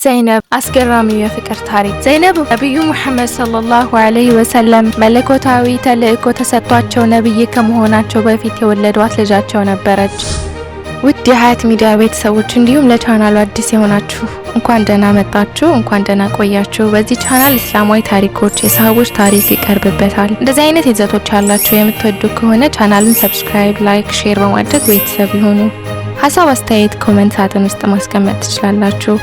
ዘይነብ አስገራሚው የፍቅር ታሪክ። ዘይነብ ነቢዩ ሙሐመድ ሰለላሁ ዐለይሂ ወሰለም መለኮታዊ ተልእኮ ተሰጥቷቸው ነብይ ከመሆናቸው በፊት የወለዷት ልጃቸው ነበረች። ውድ የሀያት ሚዲያ ቤተሰቦች እንዲሁም ለቻናሉ አዲስ የሆናችሁ እንኳን ደህና መጣችሁ፣ እንኳን ደህና ቆያችሁ። በዚህ ቻናል እስላማዊ ታሪኮች፣ የሰሃቦች ታሪክ ይቀርብበታል። እንደዚህ አይነት ይዘቶች ያላችሁ የምትወዱ ከሆነ ቻናሉን subscribe፣ like፣ share በማድረግ ቤተሰብ ይሁኑ። ሀሳብ አስተያየት comment ሳጥን ውስጥ ማስቀመጥ ትችላላችሁ።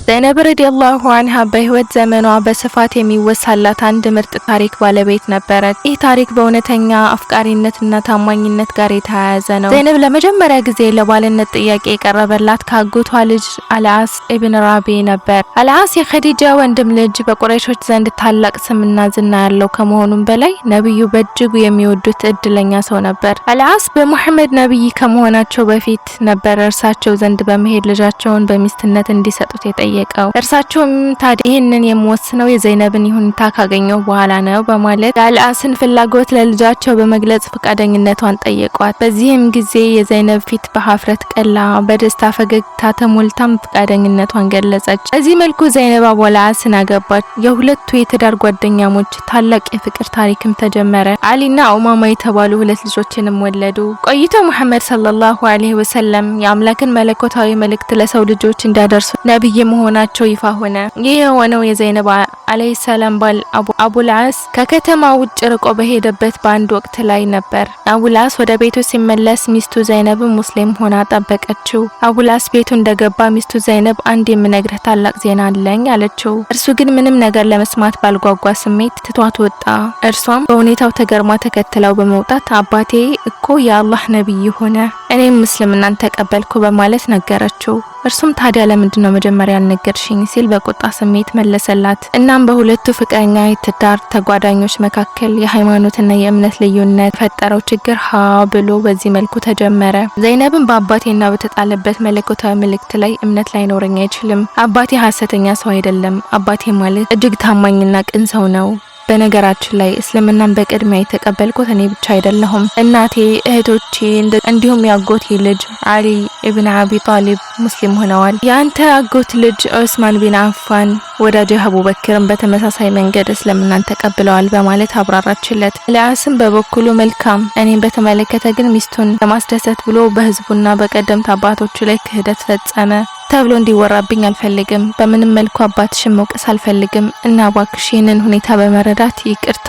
ዘይነብ ረዲየላሁ አንሃ በህይወት ዘመኗ በስፋት የሚወሳላት አንድ ምርጥ ታሪክ ባለቤት ነበረች። ይህ ታሪክ በእውነተኛ አፍቃሪነትና ታማኝነት ጋር የተያያዘ ነው። ዘይነብ ለመጀመሪያ ጊዜ ለባልነት ጥያቄ የቀረበላት ከአጎቷ ልጅ አልዓስ ኢብን ራቢ ነበር። አልዓስ የኸዲጃ ወንድም ልጅ፣ በቁረይሾች ዘንድ ታላቅ ስምና ዝና ያለው ከመሆኑም በላይ ነብዩ በእጅጉ የሚወዱት እድለኛ ሰው ነበር። አልዓስ በሙሐመድ ነብይ ከመሆናቸው በፊት ነበር እርሳቸው ዘንድ በመሄድ ልጃቸውን በሚስትነት እንዲሰጡት የጠየቀው። እርሳቸውም ታዲያ ይህንን የምወስነው የዘይነብን ይሁንታ ካገኘሁ በኋላ ነው በማለት የአልዓስን ፍላጎት ለልጃቸው በመግለጽ ፈቃደኝነቷን ጠየቋት። በዚህም ጊዜ የዘይነብ ፊት በሀፍረት ቀላ፣ በደስታ ፈገግታ ተሞልታም ፈቃደኝነቷን ገለጸች። በዚህ መልኩ ዘይነብ አቡልዓስን አገባች። የሁለቱ የትዳር ጓደኛሞች ታላቅ የፍቅር ታሪክም ተጀመረ። አሊና ኡማማ የተባሉ ሁለት ልጆችንም ወለዱ። ቆይተው ሙሐመድ ሰለላሁ ዐለይሂ ወሰለም የአምላክን መለኮታዊ መልእክት ለሰው ልጆች እንዲያደርሱ ነብይ መሆናቸው ይፋ ሆነ። ይህ የሆነው የዘይነብ አለይሂ ሰላም ባል አቡልዓስ ከከተማ ውጭ ርቆ በሄደበት በአንድ ወቅት ላይ ነበር። አቡልዓስ ወደ ቤቱ ሲመለስ ሚስቱ ዘይነብ ሙስሊም ሆና ጠበቀችው። አቡልዓስ ቤቱ እንደገባ ሚስቱ ዘይነብ አንድ የምነግርህ ታላቅ ዜና አለኝ አለችው። እርሱ ግን ምንም ነገር ለመስማት ባልጓጓ ስሜት ትቷት ወጣ። እርሷም በሁኔታው ተገርማ ተከትለው በመውጣት አባቴ እኮ የአላህ ነቢይ ሆነ፣ እኔም እስልምናን ተቀበልኩ በማለት ነገረችው። እርሱም ታዲያ ለምንድን ነው መጀመሪያ ያልነገርሽኝ ሲል በቁጣ ስሜት መለሰላት። እናም በሁለቱ ፍቅረኛ የትዳር ተጓዳኞች መካከል የሃይማኖትና የእምነት ልዩነት የፈጠረው ችግር ሀ ብሎ በዚህ መልኩ ተጀመረ። ዘይነብን በአባቴና በተጣለበት መለኮታዊ መልእክት ላይ እምነት ላይኖረኝ አይችልም። አባቴ ሀሰተኛ ሰው አይደለም። አባቴ ማለት እጅግ ታማኝና ቅን ሰው ነው። በነገራችን ላይ እስልምናን በቅድሚያ የተቀበልኩት እኔ ብቻ አይደለሁም። እናቴ፣ እህቶቼ እንዲሁም የአጎቴ ልጅ አሊ ኢብን አቢ ጣሊብ ሙስሊም ሆነዋል። የአንተ አጎት ልጅ ዑስማን ቢን አፋን፣ ወዳጅ አቡበክርም በተመሳሳይ መንገድ እስልምናን ተቀብለዋል በማለት አብራራችለት። አልዓስም በበኩሉ መልካም፣ እኔን በተመለከተ ግን ሚስቱን ለማስደሰት ብሎ በህዝቡና በቀደምት አባቶቹ ላይ ክህደት ፈጸመ ተብሎ እንዲወራብኝ አልፈልግም። በምንም መልኩ አባትሽን መውቀስ አልፈልግም እና እባክሽ ይህንን ሁኔታ በመረዳት ይቅርታ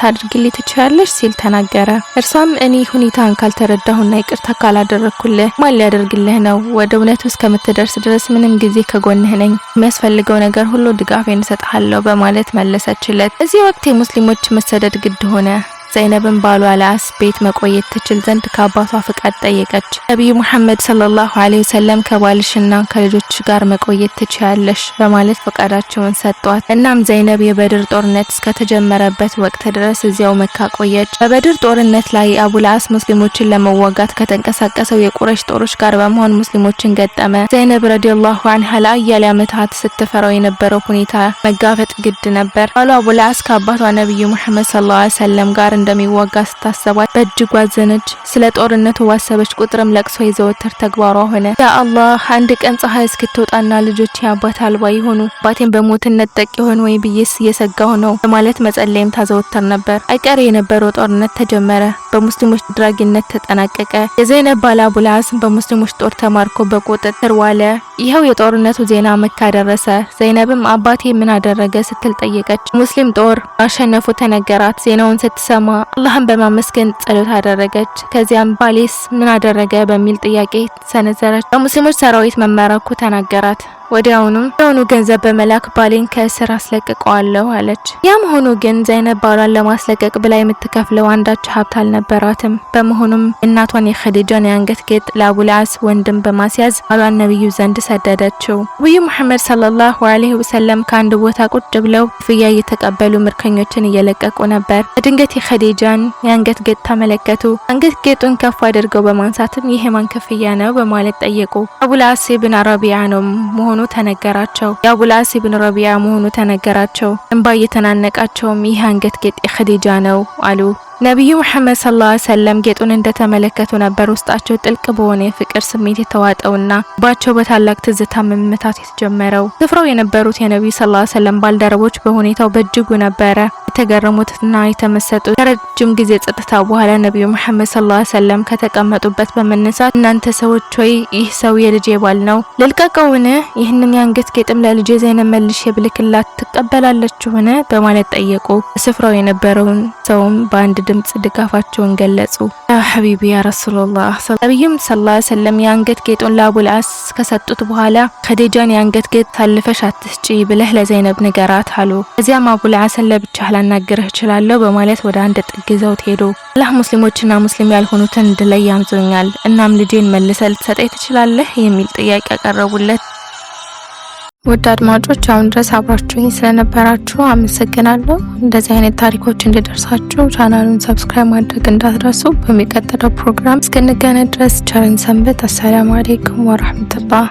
ታድርግልኝ ትችያለሽ ሲል ተናገረ። እርሷም እኔ ሁኔታን ካልተረዳሁና ይቅርታ ካላደረግኩልህ ማን ሊያደርግልህ ነው? ወደ እውነቱ እስከምትደርስ ድረስ ምንም ጊዜ ከጎንህ ነኝ። የሚያስፈልገው ነገር ሁሉ ድጋፌን እሰጥሃለሁ በማለት መለሰችለት። እዚህ ወቅት የሙስሊሞች መሰደድ ግድ ሆነ። ዘይነብን ባሏ አልዓስ ቤት መቆየት ትችል ዘንድ ከአባቷ ፍቃድ ጠየቀች። ነቢዩ ሙሐመድ ሰለላሁ ዐለይሂ ወሰለም ከባልሽና ከልጆች ጋር መቆየት ትችያለሽ በማለት ፈቃዳቸውን ሰጧት። እናም ዘይነብ የበድር ጦርነት እስከተጀመረበት ወቅት ድረስ እዚያው መካ ቆየች። በበድር ጦርነት ላይ አቡልዓስ ሙስሊሞችን ለመዋጋት ከተንቀሳቀሰው የቁረይሽ ጦሮች ጋር በመሆን ሙስሊሞችን ገጠመ። ዘይነብ ረዲየላሁ ዐንሃ ለአያሌ ዓመታት ስትፈራው የነበረው ሁኔታ መጋፈጥ ግድ ነበር። ባሏ አቡልዓስ ከአባቷ ነቢዩ ሙሐመድ ሰለላሁ ዐለይሂ ወሰለም ጋር እንደሚዋጋ ስታሰባት በእጅጉ አዘነች። ስለ ጦርነቱ ባሰበች ቁጥርም ለቅሶ የዘወትር ተግባሯ ሆነ። ያ አላህ፣ አንድ ቀን ፀሐይ እስክትወጣና ልጆቼ አባት አልባ ይሆኑ፣ አባቴን በሞት እነጠቅ ይሆን ወይ ብዬስ እየሰጋሁ ነው በማለት መጸለይም ታዘወትር ነበር። አይቀሬ የነበረው ጦርነት ተጀመረ። በሙስሊሞች አድራጊነት ተጠናቀቀ። የዘይነብ ባል አቡልዓስም በሙስሊሞች ጦር ተማርኮ በቁጥጥር ዋለ። ይኸው የጦርነቱ ዜና መካ ደረሰ። ዘይነብም አባቴ ምን አደረገ ስትል ጠየቀች። ሙስሊም ጦር ማሸነፉ ተነገራት። ዜናውን ስትሰማ አላህን በማመስገን ጸሎት አደረገች። ከዚያም ባሌስ ምን አደረገ በሚል ጥያቄ ሰነዘረች። በሙስሊሞች ሰራዊት መመረኩ ተናገራት። ወዲያውኑም ገንዘብ በመላክ ባሌን ከእስር አስለቅቀዋለሁ አለች። ያም ሆኖ ግን ዘይነብ ባሏን ለማስለቀቅ ብላ የምትከፍለው አንዳች ሀብት አልነበራትም። በመሆኑም እናቷን የኸዲጃን የአንገት ጌጥ ለአቡልዓስ ወንድም በማስያዝ ባሏን ነብዩ ዘንድ ሰደደችው። ነብዩ ሙሐመድ ሰለላሁ ዐለይሂ ወሰለም ከአንድ ቦታ ቁጭ ብለው ክፍያ እየተቀበሉ ምርኮኞችን እየለቀቁ ነበር። በድንገት የኸዲጃን የአንገት ጌጥ ተመለከቱ። አንገት ጌጡን ከፍ አድርገው በማንሳትም ይህ የማን ክፍያ ነው በማለት ጠየቁ። አቡልዓስ ኢብን ረቢዓ ነው መሆኑ ተነገራቸው። የአቡልዓስ ኢብን ረቢዓ መሆኑ ተነገራቸው። እንባ እየተናነቃቸውም ይህ አንገት ጌጥ የኸዲጃ ነው አሉ። ነቢዩ ሙሐመድ ሰለላሁ ዐለይሂ ወሰለም ጌጡን እንደተመለከቱ ነበር ውስጣቸው ጥልቅ በሆነ የፍቅር ስሜት የተዋጠውና ልባቸው በታላቅ ትዝታ መመታት የተጀመረው። ስፍራው የነበሩት የነቢዩ ሰለላሁ ዐለይሂ ወሰለም ባልደረቦች በሁኔታው በእጅጉ ነበረ የተገረሙትና የተመሰጡት። ከረጅም ጊዜ ጸጥታ በኋላ ነቢዩ ሙሐመድ ሰለላሁ ዐለይሂ ወሰለም ከተቀመጡበት በመነሳት እናንተ ሰዎች ሆይ፣ ይህ ሰው የልጄ ባል ነው፣ ልልቀቀውን? ይህንን የአንገት ጌጥም ለልጄ ዘይነብ መልሼ ብልክላት ትቀበላለችሁን? በማለት ጠየቁ። ስፍራው የነበረውን ሰውም በአንድ ድምጽ ድጋፋቸውን ገለጹ። ያ ሐቢቢ፣ ያ ረሱሉላህ። ነቢዩም ሰለላሁ ዐለይሂ ወሰለም የአንገት ጌጡን ለአቡል ዓስ ከሰጡት በኋላ ከዲጃን የአንገት ጌጥ አሳልፈሽ አትስጪ ብለህ ለዘይነብ ንገራት አሉ። ከዚያም አቡል ዓስን ለብቻህ ላናግርህ እችላለሁ በማለት ወደ አንድ ጥግ ይዘውት ሄዱ። አላህ ሙስሊሞችና ሙስሊም ያልሆኑትን እንድለይ አዞኛል። እናም ልጄን መልሰህ ልትሰጠኝ ትችላለህ? የሚል ጥያቄ ያቀረቡለት። ውድ አድማጮች፣ አሁን ድረስ አብራችሁኝ ስለነበራችሁ አመሰግናለሁ። እንደዚህ አይነት ታሪኮች እንዲደርሳችሁ ቻናሉን subscribe ማድረግ እንዳትረሱ። በሚቀጥለው ፕሮግራም እስክንገናኝ ድረስ ቸር እንሰንብት። አሰላሙ አለይኩም ወራህመቱላህ።